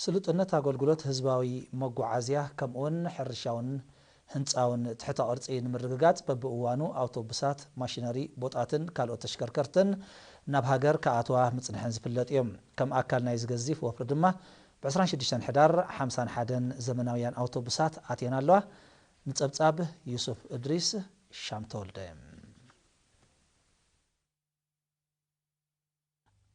ስሉጥነት ኣገልግሎት ህዝባዊ መጓዓዝያ ከምኡውን ሕርሻውን ህንፃውን ትሕተ ቅርፂ ንምርግጋፅ በብእዋኑ ኣውቶቡሳት፣ ማሽነሪ፣ ቦጣትን ካልኦት ተሽከርከርትን ናብ ሃገር ክኣትዋ ምፅንሐን ዝፍለጥ እዮም። ከም ኣካል ናይዚ ገዚፍ ወፍሪ ድማ ብ ዕስራን ሽዱሽተን ሕዳር ሓምሳን ሓደን ዘመናውያን ኣውቶቡሳት ኣትየን ኣለዋ። ንፀብፃብ ዩሱፍ እድሪስ፣ ሻም ተወልደ።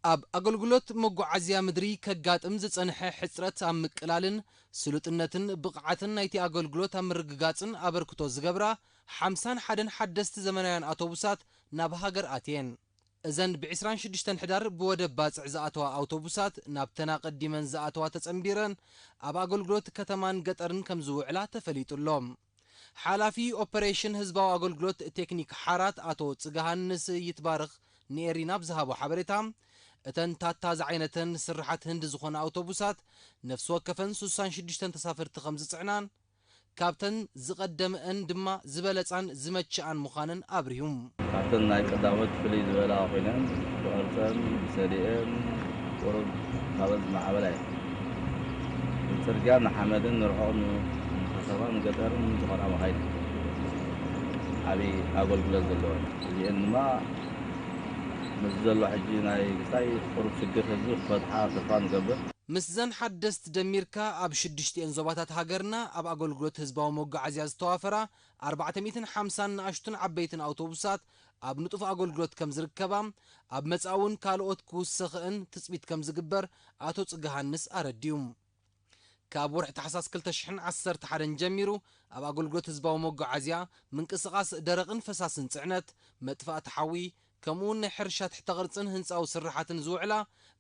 ኣብ ኣገልግሎት መጓዓዝያ ምድሪ ከጋጥም ዝጸንሐ ሕጽረት ኣብ ምቅላልን ስሉጥነትን ብቕዓትን ናይቲ ኣገልግሎት ኣብ ምርግጋጽን ኣበርክቶ ዝገብራ ሓምሳን ሓደን ሓደስቲ ዘመናውያን ኣውቶቡሳት ናብ ሃገር ኣትየን። እዘን ብ ዕስራን ሽዱሽተን ሕዳር ብወደብ ባጽዕ ዝኣተዋ ኣውቶቡሳት ናብተን ኣቐዲመን ዝኣተዋ ተጸንቢረን ኣብ ኣገልግሎት ከተማን ገጠርን ከም ዝውዕላ ተፈሊጡ ኣሎ። ሓላፊ ኦፐሬሽን ህዝባዊ ኣገልግሎት ቴክኒክ ሓራት ኣቶ ጽገሃንስ ይትባረኽ ንኤሪና ብዝሃቦ ሓበሬታ፣ እተን ታታ ዝዓይነተን ስርሓት ህንዲ ዝኾና ኣውቶቡሳት ነፍሲ ወከፈን ሱሳን ሽዱሽተን ተሳፈርቲ ከም ዝጽዕናን ካብተን ዝቐደመአን ድማ ዝበለጻን ዝመችኣን ምዃነን ኣብሪሁ። ካብተን ናይ ቀዳሞት ፍልይ ዝበላ ኮይነን ብቕርጸን ብሰዲኤን ቁሩብ ካብን ዝማዕበላ እየን። ብጽርግያ ንሓመድን ንርሑቕ ንከተማን ገጠርን ዝኾና መኻይን ዓብዪ ኣገልግሎት ዘለወን። እዚአን ድማ ምስዚ ዘሎ ሕጂ ናይ ግሳይ ቁሩብ ሽግር ህዝቢ ክፈትሓ ተስፋ ንገብር። ምስዘን ሓደስቲ ደሚርካ ኣብ ሽዱሽቲኤን ዞባታት ሃገርና ኣብ ኣገልግሎት ህዝባዊ መጓዓዝያ ዝተዋፈራ ኣርባዕተ ሚእትን ሓምሳን ንኣሽቱን ዓበይትን ኣውቶቡሳት ኣብ ንጡፍ ኣገልግሎት ከም ዝርከባ ኣብ መጻኢ እውን ካልኦት ክውሰኽእን ትጽቢት ከም ዝግበር ኣቶ ጽገሃንስ ኣረዲኡ። ካብ ወርሒ ታሕሳስ ክልተ ሽሕን ዓሰርተ ሓደን ጀሚሩ ኣብ ኣገልግሎት ህዝባዊ መጓዓዝያ ምንቅስቓስ ደረቕን ፈሳስን ጽዕነት፣ መጥፋእቲ ሓዊ፣ ከምኡውን ናይ ሕርሻ ትሕተ ቅርጽን ህንጻዊ ስርሓትን ዝውዕላ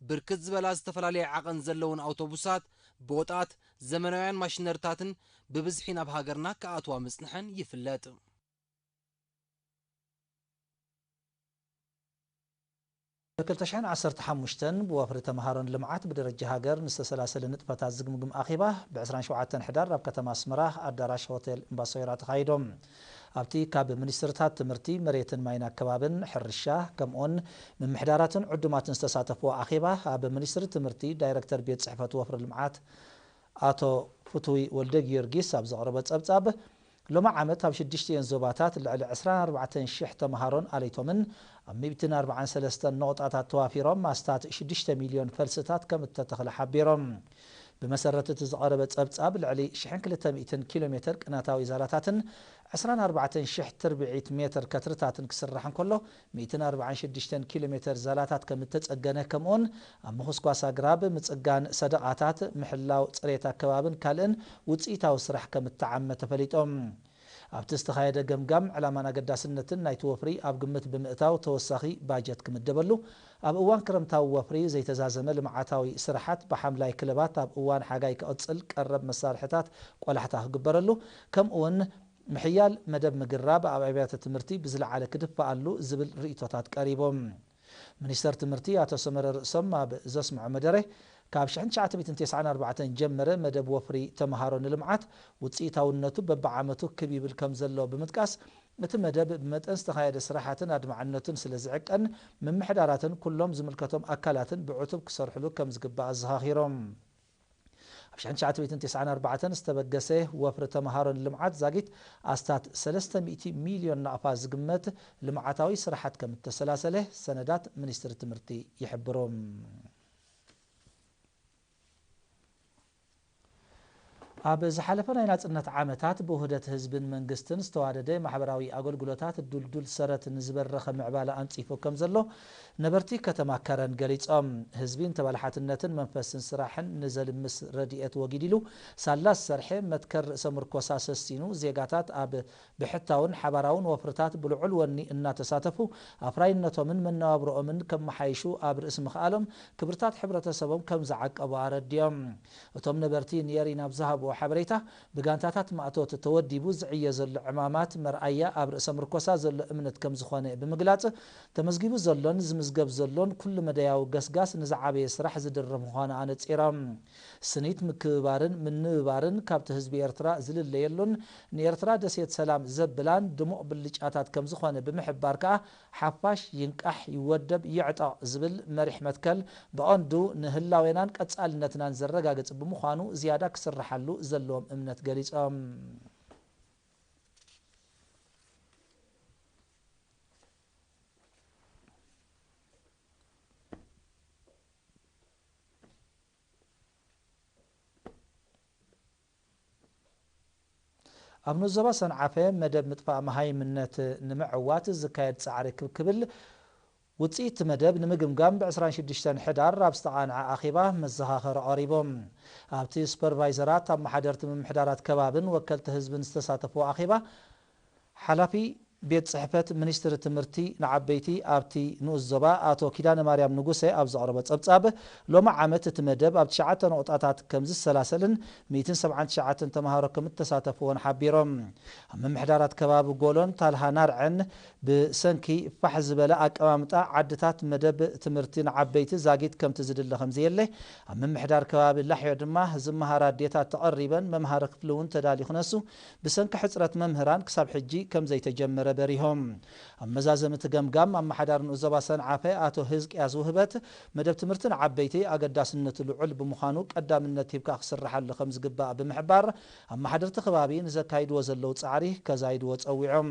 ብርክት ዝበላ ዝተፈላለየ ዓቐን ዘለውን ኣውቶቡሳት፣ ቦጣት፣ ዘመናውያን ማሽነርታትን ብብዝሒ ናብ ሃገርና ክኣትዋ ምጽንሐን ይፍለጥ። ብ ክልተ ሽሕን ዓሰርተ ሓሙሽተን ብወፍሪ ተምሃሮን ልምዓት ብደረጃ ሃገር ንዝተሰላሰለ ንጥፈታት ዝግምግም ኣኼባ ብ ዕስራን ሸውዓተን ሕዳር ኣብ ከተማ ኣስመራ ኣዳራሽ ሆቴል እምባሶይራ ተኻይዶም። ኣብቲ ካብ ሚኒስትርታት ትምህርቲ፣ መሬትን ማይን ኣከባብን፣ ሕርሻ፣ ከምኡውን ምምሕዳራትን ዕዱማትን ዝተሳተፍዎ ኣኼባ ኣብ ሚኒስትሪ ትምህርቲ ዳይረክተር ቤት ጽሕፈት ወፍሪ ልምዓት ኣቶ ፍትዊ ወልደ ጊዮርጊስ ኣብ ዘቕረቦ ጸብጻብ፣ ሎሚ ዓመት ኣብ ሽዱሽቲኤን ዞባታት ልዕሊ ዕስራን ኣርባዕተን ሽሕ ተምሃሮን ኣለይቶምን ኣብ ሚእትን ኣርባዓን ሰለስተን ነቑጣታት ተዋፊሮም ኣስታት ሽዱሽተ ሚልዮን ፈልስታት ከም እተተኽለ ሓቢሮም። ብመሰረት እቲ ዝቐረበ ጸብጻብ፣ ልዕሊ ሽሕን ክልተ ሚእትን ኪሎ ሜተር ቅናታዊ ዛላታትን ዕስራን ኣርባዕተን ሽሕ ትርብዒት ሜተር ከትርታትን ክስራሕ እንከሎ፣ ሚእትን ኣርባዓን ሽዱሽተን ኪሎ ሜተር ዛላታት ከም እተጸገነ፣ ከምኡውን ኣብ ምኹስኳስ ኣግራብ፣ ምጽጋን ሰደቓታት፣ ምሕላው ጽሬት ኣከባብን ካልእን ውጽኢታዊ ስራሕ ከም እተዓመ ተፈሊጦም። ኣብቲ ዝተኻየደ ገምጋም፣ ዕላማን ኣገዳስነትን ናይቲ ወፍሪ ኣብ ግምት ብምእታው ተወሳኺ ባጀት ክምደበሉ፣ ኣብ እዋን ክረምታዊ ወፍሪ ዘይተዛዘመ ልምዓታዊ ስራሓት ብሓምላይ ክለባት ኣብ እዋን ሓጋይ ክቕጽል ቀረብ መሳርሕታት ቆላሕታ ክግበረሉ፣ ከምኡውን ምሕያል መደብ ምግራብ ኣብ ኣብያተ ትምህርቲ ብዝለዓለ ክድፋኣሉ ዝብል ርእይቶታት ቀሪቦም። ሚኒስተር ትምህርቲ ኣቶ ሰመረ ርእሶም ኣብ ዘስምዖ መደረ፣ ካብ ሽሕን ትሽዓተ ሚእትን ተስዓን ኣርባዕተን ጀመረ መደብ ወፍሪ ተምሃሮ ንልምዓት ውፅኢታውነቱ በብዓመቱ ክብ ይብል ከም ዘሎ ብምጥቃስ፣ እቲ መደብ ብመጠን ዝተኻየደ ስራሓትን ኣድማዕነቱን ስለ ዝዕቀን፣ ምምሕዳራትን ኩሎም ዝምልከቶም ኣካላትን ብዕቱብ ክሰርሕሉ ከም ዝግባእ ኣዘኻኺሮም። ኣብ ሽሕን ትሽዓተ ሚእትን ተስዓን ኣርባዕተን ዝተበገሰ ወፍሪ ተምሃሮ ንልምዓት ዛጊት ኣስታት ሰለስተ ሚእቲ ሚልዮን ናቕፋ ዝግመት ልምዓታዊ ስራሓት ከም እተሰላሰለ ሰነዳት ሚኒስትሪ ትምህርቲ ይሕብሩ። ኣብ ዝሓለፈ ናይ ናጽነት ዓመታት ብውህደት ህዝብን መንግስትን ዝተዋደደ ማሕበራዊ ኣገልግሎታት ድልዱል ሰረት ንዝበረኸ ምዕባለ ኣንጺፉ ከም ዘሎ ነበርቲ ከተማ ከረን ገሊጾም። ህዝቢ እንተባል ሓትነትን መንፈስን ስራሕን ንዘልምስ ረድኤት ወጊድ ኢሉ ሳላ ዝሰርሐ መትከል ርእሰ ምርኮሳ ሰሲኑ ዜጋታት ኣብ ብሕታውን ሓባራውን ወፍርታት ብልዑል ወኒ እናተሳተፉ ኣፍራይነቶምን መነባብሮኦምን ከመሓይሹ ኣብ ርእሲ ምኽኣሎም ክብርታት ሕብረተሰቦም ከም ዝዓቀቡ ኣረዲኦም። እቶም ነበርቲ ንኤሪና ኣብ ዝሃብዎ ሓበሬታ፣ ብጋንታታት ማእቶት ተወዲቡ ዝዕየ ዘሎ ዕማማት መርኣያ ኣብ ርእሰ ምርኮሳ ዘሎ እምነት ከም ዝኾነ ብምግላጽ፣ ተመዝጊቡ ዘሎን ዝምዝገብ ዘሎን ኩሉ መደያዊ ገስጋስ ንዝዓበየ ስራሕ ዝድርኽ ምዃኑ ኣነጺሮም። ስኒት ምክብባርን ምንብባርን ካብቲ ህዝቢ ኤርትራ ዝልለየሉን ንኤርትራ ደሴት ሰላም ዘብላን ድሙቕ ብልጫታት ከም ዝኾነ ብምሕባር ከኣ፣ ሓፋሽ ይንቃሕ፣ ይወደብ፣ ይዕጠቕ ዝብል መሪሕ መትከል ብቐንዱ ንህላዌናን ቀጻልነትናን ዘረጋግጽ ብምዃኑ ዝያዳ ክስርሓሉ ዘለዎም እምነት ገሊጾም። ኣብ ንኡስ ዞባ ሰንዓፈ መደብ ምጥፋእ መሃይምነት ንምዕዋት ዝካየድ ጻዕሪ ክብ ክብል ውጽኢት መደብ ንምግምጋም ብ ዕስራን ሽዱሽተን ሕዳር ኣብ ዝተቓንዐ ኣኼባ መዘኻኸሪ ቀሪቡ። ኣብቲ ሱፐርቫይዘራት፣ ኣመሓደርቲ ምምሕዳራት ከባብን ወከልቲ ህዝብን ዝተሳተፍዎ ኣኼባ፣ ሓላፊ ቤት ጽሕፈት ሚኒስትሪ ትምህርቲ ንዓበይቲ ኣብቲ ንኡስ ዞባ ኣቶ ኪዳነ ማርያም ንጉሰ ኣብ ዘቕረቦ ጸብጻብ፣ ሎሚ ዓመት እቲ መደብ ኣብ ትሽዓተ ነቑጣታት ከም ዝሰላሰልን ሚእትን ሰብዓን ትሽዓተን ተምሃሮ ከም እተሳተፍዎን ሓቢሮም። ኣብ ምምሕዳራት ከባቢ ጎሎን ታልሃ ናርዐን ብሰንኪ ፋሕ ዝበለ ኣቀማምጣ ዓድታት መደብ ትምህርቲ ንዓበይቲ ዛጊት ከምቲ ዝድለ ከም ዘየለ፣ ኣብ ምምሕዳር ከባቢ ላሕዮ ድማ ዝመሃራ ኣዴታት ተቐሪበን መምሃሪ ክፍሊ እውን ተዳልዩ ክነሱ ብሰንኪ ሕጽረት መምህራን ክሳብ ሕጂ ከም ዘይተጀመረ በሪሆም። ኣብ መዛዘሚ እቲ ገምጋም ኣመሓዳሪ ንኡስ ዞባ ሰንዓፈ ኣቶ ህዝቅያስ ውህበት መደብ ትምህርቲ ንዓበይቲ ኣገዳስነቱ ልዑል ብምዃኑ ቀዳምነት ሂብካ ክስርሓሉ ከም ዝግባእ ብምሕባር ኣመሓደርቲ ከባቢ ንዘካይድዎ ዘለዉ ጻዕሪ ከዛይድዎ ጸዊዖም።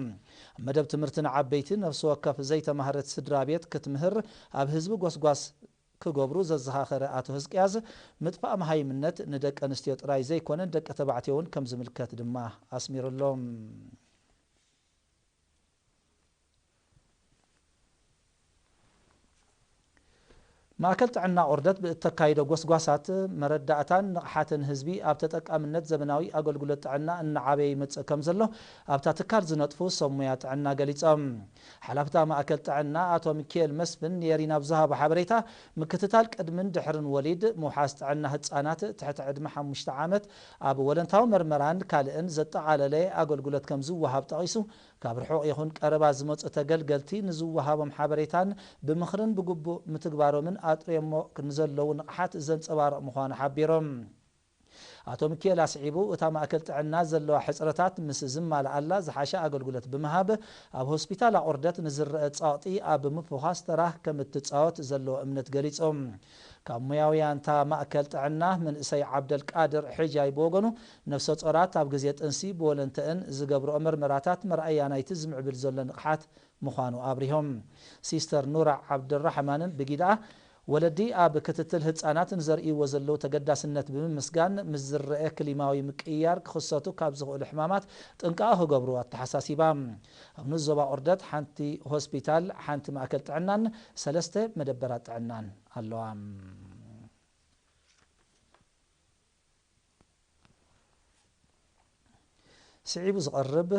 ኣብ መደብ ትምህርቲ ንዓበይቲ ነፍሲ ወከፍ ዘይተማህረት ስድራ ቤት ክትምህር ኣብ ህዝቢ ጎስጓስ ክገብሩ ዘዘኻኸረ ኣቶ ህዝቅያስ ምጥፋእ መሃይምነት ንደቂ ኣንስትዮ ጥራይ ዘይኮነ ደቂ ተባዕትዮ እውን ከም ዝምልከት ድማ ኣስሚሩሎም። ማእከል ጥዕና ኦርደት ብእተካይዶ ጎስጓሳት መረዳእታን ንቕሓትን ህዝቢ ኣብ ተጠቃምነት ዘመናዊ ኣገልግሎት ጥዕና እናዓበየ ይመጽእ ከም ዘሎ ኣብታ ትካል ዝነጥፉ ሰብ ሞያ ጥዕና ገሊጾም። ሓላፍታ ማእከል ጥዕና ኣቶ ሚካኤል መስፍን ንኤሪና ኣብ ዝሃቦ ሓበሬታ፣ ምክትታል ቅድምን ድሕርን ወሊድ፣ ምውሓስ ጥዕና ህጻናት ትሕቲ ዕድመ ሓሙሽተ ዓመት፣ ኣብ ወለንታዊ መርመራን ካልእን ዘጠቓለለ ኣገልግሎት ከም ዝወሃብ ጠቒሱ፣ ካብ ርሑቕ ይኹን ቀረባ ዝመጹ ተገልገልቲ ንዝወሃቦም ሓበሬታን ብምኽርን ብግቡእ ምትግባሮምን ኣጥርዮሞ ንዘለዉ ንቕሓት ዘንጸባርቕ ምዃኑ ሓቢሮም። ኣቶ ሚኪኤል ኣስዒቡ፣ እታ ማእከል ጥዕና ዘለዋ ሕጽረታት ምስ ዝማልኣላ ዝሓሸ ኣገልግሎት ብምሃብ፣ ኣብ ሆስፒታል ኣቑርደት ንዝረአ ጸቕጢ ኣብ ምፍዃስ ተራ ከም እትጻወት ዘለዎ እምነት ገሊጹ። ካብ ሞያውያን እታ ማእከል ጥዕና መንእሰይ ዓብደልቃድር ሕጃይ ብወገኑ፣ ነፍሰ ጾራት ኣብ ግዜ ጥንሲ ብወለንተአን ዝገብርኦ መርመራታት መርኣያ ናይቲ ዝምዕብል ዘሎ ንቕሓት ምዃኑ ኣብሪሆም። ሲስተር ኑራ ዓብደራሕማንን ብጊድኣ፣ ወለዲ ኣብ ክትትል ህጻናት ንዘርእይዎ ዘለዉ ተገዳስነት ብምምስጋን፣ ምስ ዝረአ ክሊማዊ ምቅይያር ክኽሰቱ ካብ ዝኽእሉ ሕማማት ጥንቃቐ ክገብሩ ኣተሓሳሲባ። ኣብ ንኡስ ዞባ ኦርደት ሓንቲ ሆስፒታል፣ ሓንቲ ማእከል ጥዕናን ሰለስተ መደበራት ጥዕናን ኣለዋ። ስዒቡ ዝቐርብ